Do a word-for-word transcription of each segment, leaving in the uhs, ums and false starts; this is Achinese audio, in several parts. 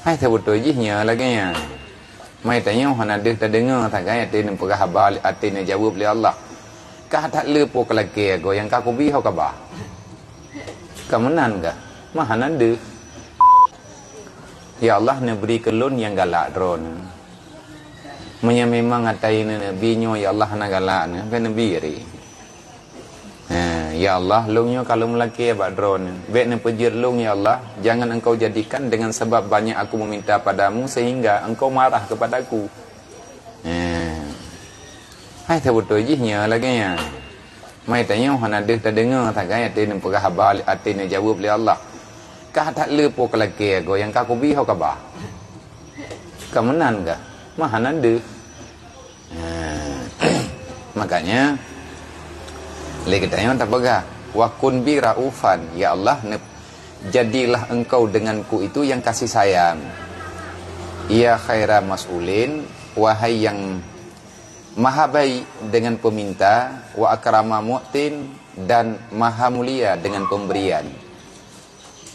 Hai, seubeutôi jih nyoe lagée nyan. Mai tanyoe hana deuh tadeungoe sagai até neupeugah haba, até neujaweueb lé Allah. Ka that le po ka lakée agoe nyang ka kubi ho kaba. Ka meunan ka? Ma hana deuh. Ya Allah, neubri keu lôn nyang galak droeneuh. Meunyoe memang atai neubi nyoe, ya Allah, hana galak neuh, ka neubi ri. Ha, ya Allah, lôn nyoe ka lôn meulakée bak droeneuh. Bék neupeujeuet lôn, ya Allah, jangan Engkau jadikan dengan sebab banyak aku meminta padamu sehingga Engkau marah kepadaku. Ha. Hai, seubeutôi jih nyoe lagée nyan. Mai tanyoe hana deuh tadeungoe sagai até neupeugah haba, até neujaweueb lé Allah. Ka that le po ka lakée agoe nyang ka kubi ho kaba. Ka meunan ka? Ma hana deuh. Ha. Makanya, lé geutanyoe tapeugah, "Wa kun bi raufan," ya Allah, ne-, jadilah Engkau denganku itu yang kasih sayang. Ya khaira mas'ulin, wahai yang maha baik dengan peminta, wa akrama mu'tin, dan maha mulia dengan pemberian.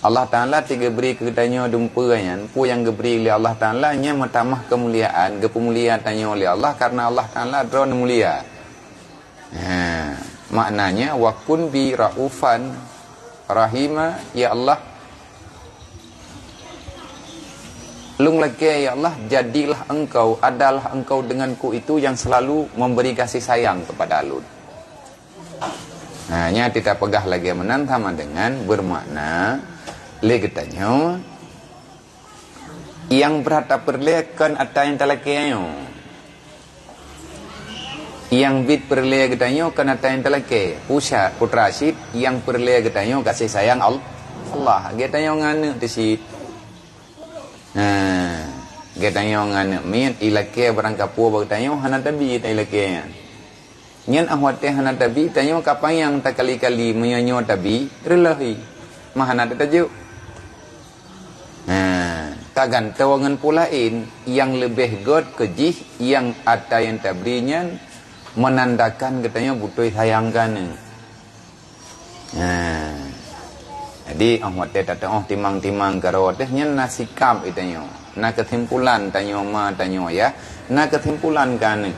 Allah Taala ti geubri keu geutanyoe dumpeue nyan, peue nyang geubri lé Allah Taala nyan meutamah keumuliaan, geupeumulia tanyoe lé Allah karena Allah Taala droeneuh mulia. Ha, maknanya, "Wa kun bi raufan rahima," ya Allah, lôn lakée, ya Allah, jadilah Engkau, adalah Engkau denganku itu yang selalu memberi kasih sayang kepada lôn. Ha, nyan teupeugah lagée meunan sama dengan bermakna lé geutanyoe nyang brat tapeureulée kon ata nyang talakée nyoe. Nyang bit peureulée geutanyoe kon ata nyang talakée. Pusat, putra cit, nyang peureulée geutanyoe kasih sayang Al-, Allah. Geutanyoe ngon aneuk teuh cit. Ha, geutanyoe ngon aneuk miet ilakée barang kapeue bak geutanyoe hana tabi ilakée nyan. Nyan óh watée hana tabi, tanyoe ka panyang takali-kali meunyoe nyoe tabi, reulohi. Ma hana tatajok. Nah, tagantoe ngon peue laén nyang leubeh göt keu jih nyang ata nyang tabri nyan meunandakan geutanyoe beutôi sayang keu aneuk. Nah, jadi óh watée tateuôh timang-timang keudroe teuh nyan na sikap geutanyoe, na keusimpulan tanyoe ma tanyoe yah, na keusimpulan keu aneuk.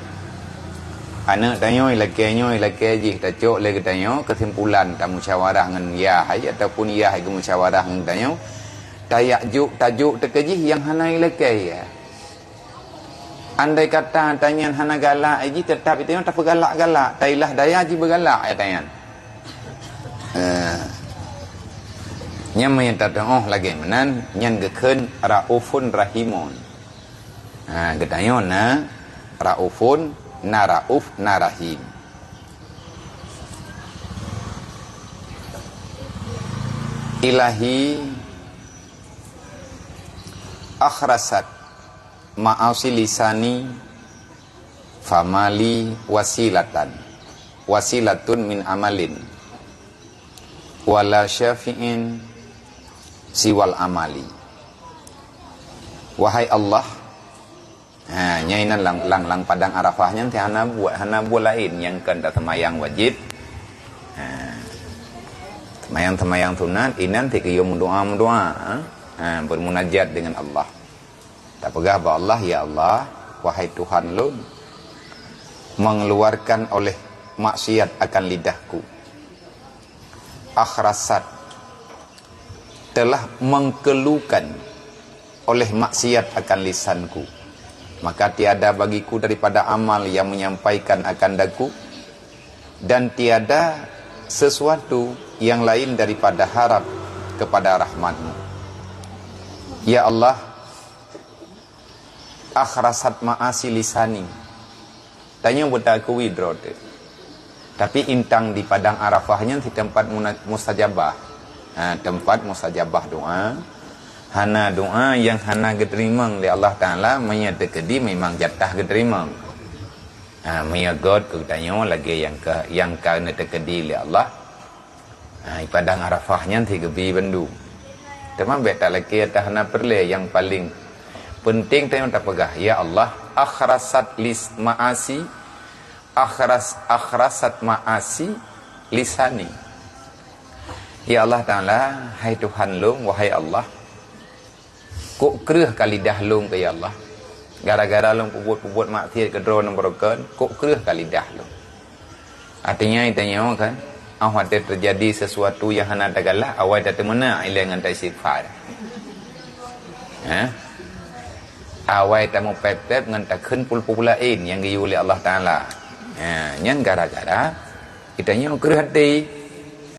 Aneuk tanyoe ilakée nyoe ilakée jih tacok lé geutanyoe keusimpulan tamusyawarah ngon yah hai ataupun yah hai geumusyawarah ngon tanyoe. Tajok, tajok teuh keu jih nyang hana ilakée yah. Andai kata tanyan hana galak jih, teutap geutanyoe tapeugalak-galak, tailah daya jih beugalak tanyan. Eh, nyan meunyoe tateuôh lagée meunan, nyan geukheun raufun rahimun. Ha, geutanyoe na raufun, na rauf, na rahim. Ilahi akhrasat ma'asi lisani famali wasilatan, wasilatun min amalin, wala syafi'in siwal amali. Wahai Allah, ha, nyan inan lam, lam, lam padang Arafah nyan teuh hana buet, hana buet laén nyang kon taseumayang wajéb. Ha, seumayang-seumayang sunat, inan teuh geuyue meudoá-meudoá, ha, bermunajat dengan Allah. Tapeugah bak Allah, "Ya Allah, wahai Tuhan lôn, mengeluarkan oleh maksiat akan lidahku. Akhrasat, telah mengkeluhkan oleh maksiat akan lisanku. Maka tiada bagiku daripada amal yang menyampaikan akan daku, dan tiada sesuatu yang lain daripada harap kepada rahmatmu." Ya Allah, akhrasat ma'asi lisani. Tanyoe beutakui droe teuh. Tapi intang di padang Arafah nyan si teumpat muna-, mustajabah. Ha, teumpat mustajabah doa. Hana doa nyang hana geuteurimong lé Allah Taala, meunyoe teukeudi memang jatah geuteurimong. Ha, meunyoe göt keu tanyoe lagée nyang ka, nyang ka neuteukeudi lé Allah. Ha, di padang Arafah nyan si geubi bandum. Teuma bék talakée ata hana peureulée, nyang paleng peunteng tanyoe tapeugah, "Ya Allah, akhrasat lis-, ma'asi, akhras-, akhrasat ma'asi lisani." Ya Allah Taala, hai Tuhan lôn, wahai Allah, Kok kreueh ka lidah lôn keu ya Allah? Gara-gara lôn peubuet-peubuet maksiat keudroe nyang beureugon, kok kreueh ka lidah lôn? Artinya, tanyoe kan, oh, watèe teujadi sesuatu nyang hana tagalak, awai tateumeunak ilèe ngon taistighfar. Ha? Awai tameupép-pép ngon takheun peue-peue laén nyang geuyue lé Allah Taala. Ha, nyan gara-gara geutanyoe kreueh até.